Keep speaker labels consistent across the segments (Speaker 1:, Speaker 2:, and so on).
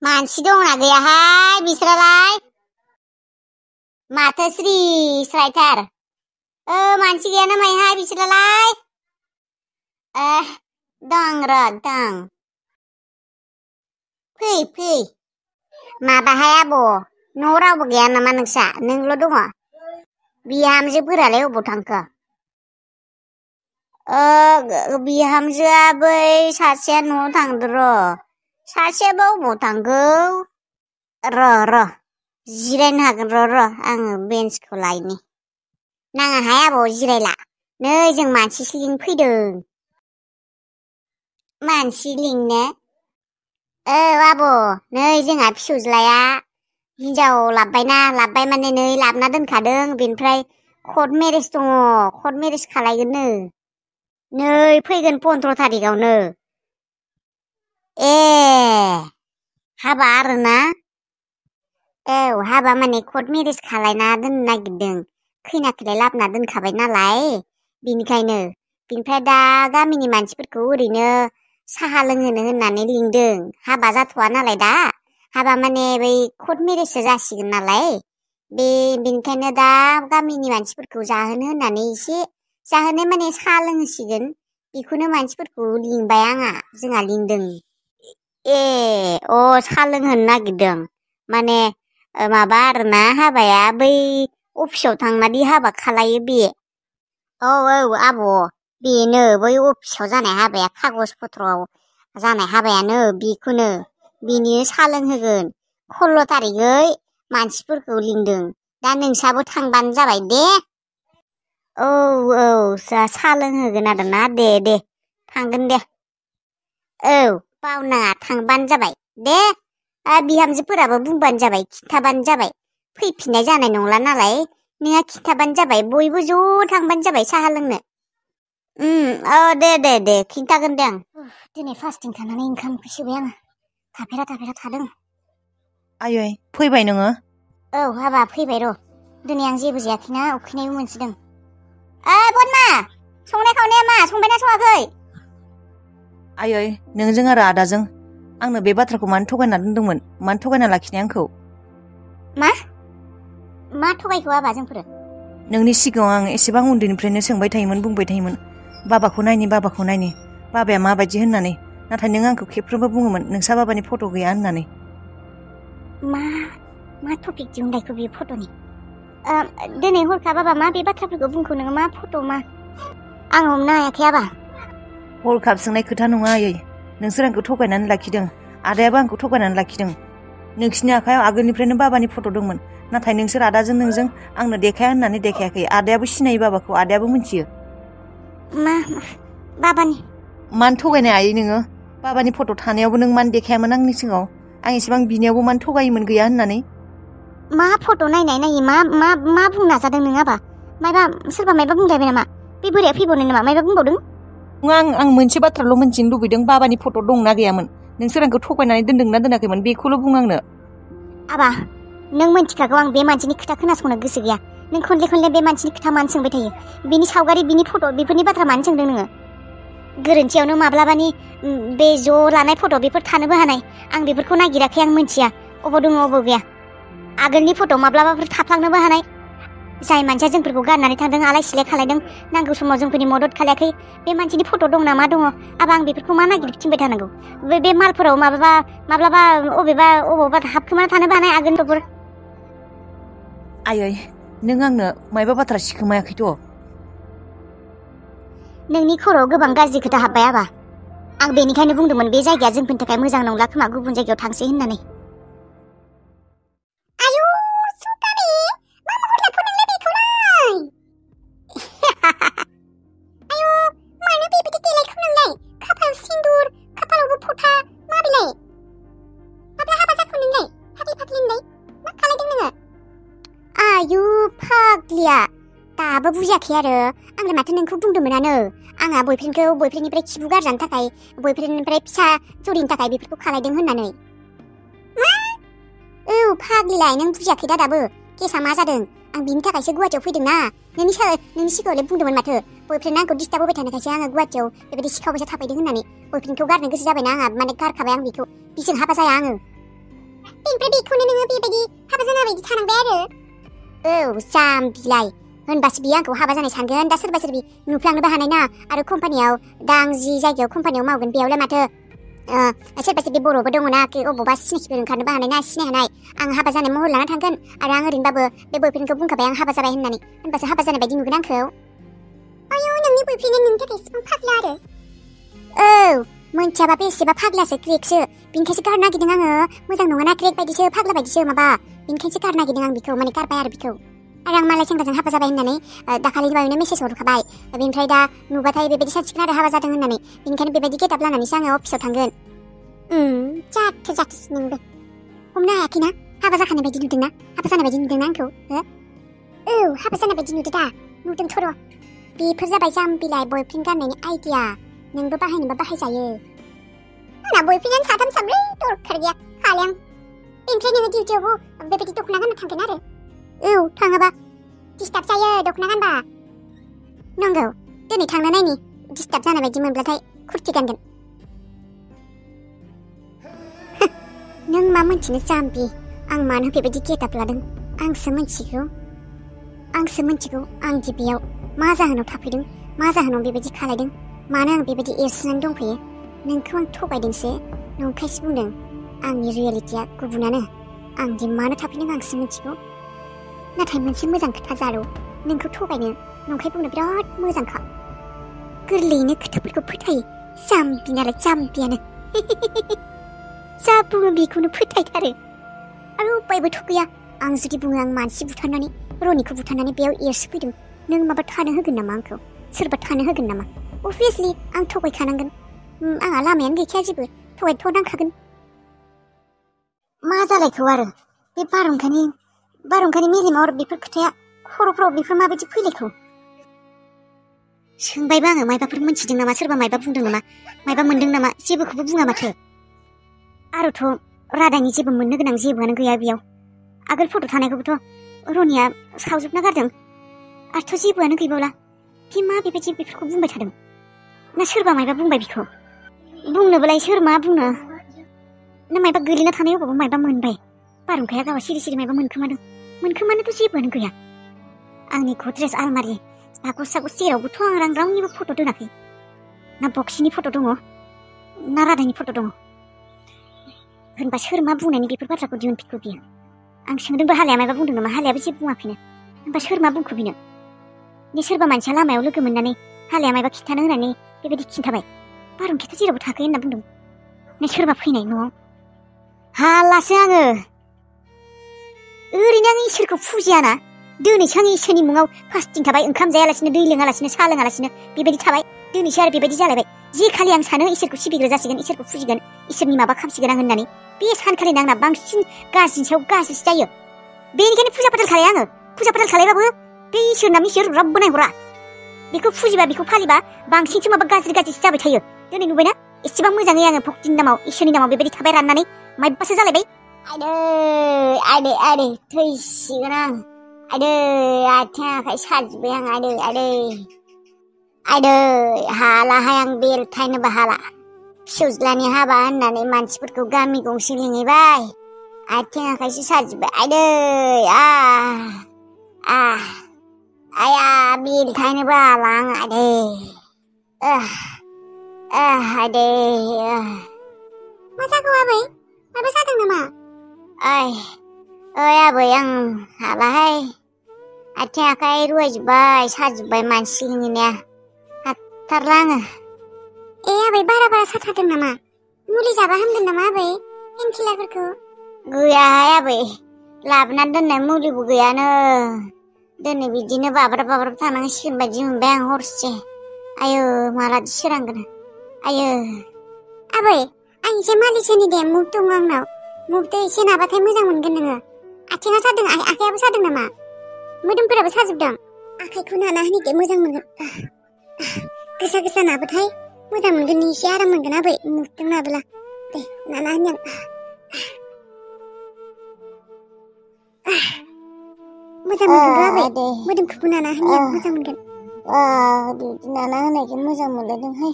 Speaker 1: मानसि दंना गैयाहाय बिसोरालाय? माथो स्रि स्रायथार। मानसि गैया नामाहाय बिसोरालाय? दं र' दं। फै। माबाहाय आब' न'आव रावबो गैया नामा नोंसा? नोंल' दङ? बिहामजोफोरालाय अबाव थांखो? बिहामजोआ बै सासेया न'आव थांदो र'। सासेयाबा अबाव थांगौ? र' जिरायनो हागोन र' आङो बेन्सखौ लायनि। नाङाहाय आब' जिरायला। नै जों मानसिसो लिंनो फैदों। मानसि लिंनो? औ आब' नै जोंहा फिसौज्लाया हिनजाव लाबबाय माने नै लाबना दोनखादों। बेनिफ्राय कर्ट मेरेज दङ। कर्ट मेरेज खालायगोननो। नै फैगोन 15 थारिखआवनो। हाबा आरोना? औ हाबा माने कर्ट मेरेज खालायना दोननो नागिरदों। खैनाखौलाय लाबोना दोनखाबाय नालाय बेनिखायनो। बेनिफ्राय दा गामिनि मानसिफोरखौ ओरैनो साहा लोंहोनो होननानै लिंदों। हाबा जाथ'वा नालाय दा। हाबा माने बै कर्ट मेरेजसो जासिगोन नालाय। बेनिखायनो दा गामिनि मानसिफोरखौ जाहोनो होननानै एसे जाहोनाय माने साहा लोंहोसिगोन। बेखौनो मानसिफोरखौ लिंबाय जोंहा लिंदों। साहा लोंहोनो नागिरदों। माने माबा आरोना हाबाया बै अफिसाव थांनादि हाबा खालायो बे। औ आब' बेनो बै अफिसाव जानाय हाबाया कागज पत्रआव जानाय हाबायानो बेखौनो। बेनि साहा लोंहोगोन। 16 थारिखै मानसिफोरखौ लिंदों। दा नोंसाबो थांबानो जाबाय दे। औ साहा लोंहोगोन आरोना। दे थांगोन दे। औ बावनाङा थांबानो जाबाय दे। बिहामजोफोराबो बुंबानो जाबाय, खिन्थाबानो जाबाय। फैफिननाय जानाय नंला नालाय नोंहा खिन्थाबानो जाबाय। बयबो ज' थांबानो जाबाय साहा लोंनो। दे खिन्थागोन दे आं। दिनै फास्टिं थानानै ओंखाम ओंख्रि सोबाय आङो। थाफेरा थादों।
Speaker 2: आयै फैबाय नोङो?
Speaker 1: औ हाबा फैबाय र'। दिनै आं जेबो जायाखैना उखैनायबो मोनसोदों। बनमा संनाय खावनाया मा? संबायना सङाखै?
Speaker 2: आयै नोंजों आरो आदाजों आंनो बे बाथ्राखौ मानो थगायना दोनदोंमोन? मानो थगायना लाखिनाय आंखौ?
Speaker 1: मा थगायखो आबा जोंफोरो?
Speaker 2: नोंनि सिगाङाव आं एसेबां उन्दैनिफ्रायनो सोंबाय थायोमोन, बुंबाय थायोमोन बाबाखौ नायनि बाबाया माबायदि होननानै। नाथाय नों आंखौ खेबफ्रोमबो बुङोमोन नोंसा बाबानि फट' गैया होननानै।
Speaker 1: मा टपिक दिहुनलायखो बे फट'नि? दिनै हरखाब बाबा मा बे बाथ्राफोरखौ बुंखो नोङो? मा फट' मा? आं हमनो हायाखै आबा।
Speaker 2: हरखाब सोंनाय खोथा नङा आयै। नोंसोर आंखौ थगायनानै लाखिदों। आदायाबो आंखौ थगायनानै लाखिदों। नोंसिनि आखायाव आगोलनिफ्रायनो बाबानि फट' दंमोन। नाथाय नोंसोर आदाजों नोंजों आंनो देखाया होननानै देखायाखै। आदायाबो सिनायो बाबाखौ, आदायाबो मिथियो।
Speaker 1: बाबानि?
Speaker 2: मानो थगायनाय आयै नोङो? बाबानि फट' थानायावबो नों मानो देखायामोन आंनि सिगाङाव? आं एसेबां बिनायावबो मानो थगायोमोन गैया होननानै?
Speaker 1: मा फट' नायै मा बुंनो नाजादों नों आबा? सोरबा मायबा बुंलायबाय नामा? बे बोराया फैबावनाय नामा? मायबा बुंबावदों?
Speaker 2: आं मोनसे बाथ्राल' मिन्थिनो लुबैदों, बाबानि फट' दंना गैयामोन? नोंसोर आंखौ थगायनानै दोनदोंना दोनाखैमोन बेखौल' बुं आंनो।
Speaker 1: आबा नों मिन्थिखागौ आं बे मानसिनि खोथा खोनासंनो गोसो गैया। नों खनले बे मानसिनि खोथा मानो सोंबाय थायो? बिनि सावगारि, बिनि फट' बेफोरनि बाथ्रा मानो सोंदों नोङो? गोरोन्थियावनो माब्लाबानि बे ज' लानाय फट' बेफोर थानोबो हानाय। आं बेफोरखौ नागिराखै, आं मिन्थिया अबाव दङ अबाव गैया। आगोलनि फट' माब्लाबाफोर थाफ्लांनोबो हानाय। जाय मानसिया जोंफोरखौ गारनानै थांदों, आलाय सिलाय खालायदों, नांगौ समाव जोंफोरनि मदद खालायाखै, बे मानसिनि फट' दं ना मा दङ? आबा आं बेफोरखौ मा नागिरथिंबाय थानांगौ? बे मालफोराव माब्लाबा अबावबा हाबखोमाना थानोबो हानाय आगोलनिफोर।
Speaker 2: आयै नों आंनो मायबा बाथ्रा सिखोमायाखैथ'?
Speaker 1: नोंनि खर'आव गोबां गाज्रि खोथा हाबबाय आबा। आं बेनिखायनो बुंदोंमोन बे जायगाया जोंफोरनि थाखाय मोजां नंला खोमा, गुबुन जायगायाव थांसै होननानै। आयौ सुकारि मा महर लाखो नोंलाय बेखौलाय? आयौ मानो बेबायदि देलायखो नोंलाय? खाफाल सिन्दुर, खाफालावबो फथा, मा बिलाय? माब्ला हाबा जाखो नोंलाय? फाग्लि नोंलाय मा खालायदों नोङो? आयु फाग्लिया दाबो बुजियाखै आरो? आंलाय माथो नोंखौ बुंदोंमोनानो आंहा बयफ्रेन्डनिफ्राय खिबु गारजानो थाखाय, बयफ्रेन्डनिफ्राय फिसा चोरिनि थाखाय बेफोरखौ खालायदों होननानै। मा? औ फाग्लिलाय नों बुजियाखै दा दाबो? केसा मा जादों? आं बिनि थाखायसो गुवाहाटियाव फैदों ना। नोंनि सिगाङावलाय बुंदोंमोन माथो बयफ्रेन्डआ आंखौ डिस्टार्ब होबाय थानायखायसो आङो गुवाहाटियाव बेबायदि सिखाव बायसा थाफैदों होननानै। बयफ्रेन्डखौ गारनो गोसो जाबायना आंहा, माने गारखाबाय आं बेखौ। बिजों हाबा जाया आङो। बेनिफ्राय बेखौनो नोङो बेबायदि हाबा जानाय बायदि थानांबाय आरो औ जाम्बिलाय होनबासो बियो आंखौ हाबा जानाय सानगोन दा सोरबा सोरबि नुफ्लांनोबो हानाय ना आरो कम्पानियाव दा आं जि जायगायाव कम्पानियाव मावगोन बेयावलाय माथो सोरबा सोरबि बर'बो दङ ना अबावबा सिनायथिफोर ओंखारनोबो हानाय ना सिनाय हानाय आं हाबा जानाय महर लाना थांगोन आरो आं ओरैनोबाबो बे बयफ्रेन्डखौ बुंखाबाय आं हाबा जाबाय होननानै होनबासो हाबा जानाय बायदि नुगोन आंखौ आयौ नोंनि बयफ्रेन्डआ नोंनि थाखाय एसेबां फाग्ला आरो औ मोनथियाबा बेसेबा फाग्लासो क्रेकसो बिनिखायसो गारनो नागिरदों आङो मोजां नङाना क्रेक बायदिसो फाग्ला बायदिसो माबा बिनिखायसो गारनो नागिरदों आं बिखौ माने गारबाय आरो बिखौ आरो आं मालाय सेंग्राजों हाबा जाबाय होननानै दाखालिनि बावैनो मेसेज हरखाबाय बेनिफ्राय दा नुबाथाय बेबायदि सानसिगोन आरो हाबा जादों होननानै बेनिखायनो बेबायदि गेटआप लानानैसो आङो अफिसाव थांगोन जाथोसै नोंबो हमनो हायाखैना हाबा जाखानाय बायदि नुदोंना हाबा जानाय बायदि नुदोंना आंखौ औ हाबा जानाय बायदि नुदो दा नुदोंथ' र' बेफोर जाबाय जाम्बिलाय बयफ्रेन्ड गारनायनि आइडिया नोंबो बाहायनोबा बाहायजायो आंना बयफ्रेन्डआनो साथाम साब्रै दरखार गैया खालां बेनिफ्राय नोङो डिउटियावबो बेबायदि दख'ना गानना थांगोन आरो औ थाङाबा डिस्टार्ब जायो दख'ना गानबा नंगौ दिनै थांना नायनि डिस्टार्ब जानाय बायदि मोनब्लाथाय कुर्ति गानगोन नों मा मोनथिनो जाम्बि आं मानो बेबायदि गेटआप लादों आंसो मिथिगौ आं गिबियाव मा जाहोनाव थाफैदों मा जाहोनाव बेबायदि खालायदों मानो आं बेबायदि एरसोनानै दंफैयो नोंखौ आं थगायदोंसो नंखायसो बुंदों आंनि रियेलिटिया गुबुनानो आं दि मानो थाफैदों आंसो मिथिगौ नाथाय मोनसे मोजां खोथा जारौ नोंखौ थगायनो नंखाय बुंनो बिराद मोजांखा गोरलैयैनो खोथाफोरखौ फोथायो जाम्बिनालाय जाम्बियानो जा बुङो बेखौनो फोथायथारो आरो उपायबोथ' गैया आं जुदि बुङो आं मानसि बुथारनानै रनिखौ बुथारनानै बेयाव एरसोफैदों नों माबा थानो होगोन नामा आंखौ सोरबा थानो होगोन नामा अभियासलि आं थगायखानांगोन आंहा लामायानो गैखाया जेबो थगायथ' नांखागोन मा जालायखौ आरो बे बारहुंखानि मेलेमाव बेफोर खोथाया खर'फ्राव बेफोर माबायदि फैलायखौ सोंबायबा आङो मायबाफोर मोनथिदों नामा सोरबा मायबा बुंदों नामा मायबा मोनदों नामा जेबोखौबो बुङा माथो आरोथ' रादायनि जेबो मोननो गोनां जेबोआनो गैया बेयाव आगोल फट' थानायखौबोथ' रनिया सावजोबना गारदों आरोथ' जेबोआनो गैबावला बे मा बेबायदि बेफोरखौ बुंबाय थादों ना सोरबा मायबा बुंबाय बिखौ बुंनोबोलाय सोर मा बुङो ना मायबा गोलैना थानाय अबावबा मायबा मोनबाय बारहुंखाया गावहा सिरि सिरि मायबा मोनखोमानोथ' जेबोआनो गैया आंनि गद्रेज आलमारि सागस जेरावबोथ' आं रावनिबो फट' दोनाखै ना बक्सिनि फट' दङ ना रादायनि फट' दङ होनबा सोर मा बुंनायनि बेफोर बाथ्राखौ दिहुनफिनखो बियो आं सोंदोंबो हालाया मायबा बुंदों नामा हालायाबो जेबो बुङाखैनो होनबा सोर मा बुंखो बिनो ने सोरबा मानसिया लामायाव लोगो मोननानै हालाया मायबा खिन्थानो होनानै बेबायदि खिन्थाबाय बारहुंखायाथ' जेरावबो थाखायो होनना बुंदों ने सोरबा फैनाय न'आव हालासो आङो ओरैनो आं इसोरखौ फुजियाना दिनैसो आं इसोरनि मुङाव फास्टिं थाबाय ओंखाम जायालासिनो दै लोङालासिनो साहा लोङालासिनो बेबायदि थाबाय दिनैसो आरो बेबायदि जालायबाय जे खालि आं सानो इसोरखौ सिबिग्रा जासिगोन इसोरखौ फुजिगोन इसोरनि माबा खालामसिगोन आं होननानै बे सानखालिनो आंना बांसिन गाज्रिनि सायाव गाज्रिसो जायो बेनिखायनो फुजा फाथाल खालाया आङो फुजा फाथाल खालायबाबो बे इसोरना इसोर रावबो नायहरा बेखौ फुजिबा बेखौ फालिबा बांसिनसो माबा गाज्रिसो जाबाय थायो दिनै नुबायना एसेबां मोजाङै आङो भक्तिनि नामाव इसोरनि नामाव बेबायदि थाबाय राननानै मायबासो जालायबाय आइदै थैसिगोन आं आइदै आथिं आखाइ साजोब्बाय आं आइदै हालाहाय आं बेलथायनोबो हाला फिसौज्लानि हाबा होननानै मानसिफोरखौ गामि गंसे लिंहैबाय आथिं आखाइसो साजोब्बाय आइदै आया बेलथायनोबो हाला आं आइदै मा जागौ आबै माबा जादों नामा ओइ आबै आं हालाहाय आथिं आखाइ रुवायजोब्बाय साजोब्बाय मानसि लिंहैनाया हाथारला आङो आबै बारा साथारदों नामा मुलि जाबा हामगोन नामा आबै पेनकिलारफोरखौ गैयाहाय आबै लाबोनानै दोननाय मुलिबो गैयानो दिनै बिदिनो बाब्राब थानांसिगोन बायदि मोनबाय आं हरसे आयौ मालादि सोरांगोन आयौ आबै आं एसे मालिस होनि दे मुभ दङ आंनाव मुभदो एसे नाबाथाय मोजां मोनगोन नोङो आथिङा सादों आखायाबो सादों नामा मोदोमफोराबो साजोबदों आखाइखौ नाना होनि दे मोजां मोनगोन गोसा नाबाथाय मोजां मोनगोन एसे आराम मोनगोन आबै मुभदों नाबोला दे नाना होनि आं मोजां मोनगोन आबै मोदोमखौबो नाना होनि मोजां मोनगोन बिदि नाना होनायखौ मोजां मोनलायदोंहाय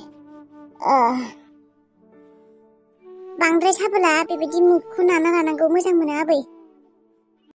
Speaker 1: बांद्राय साबोला बेबायदि मुखौ नाना लानांगौ मोजां मोना आबै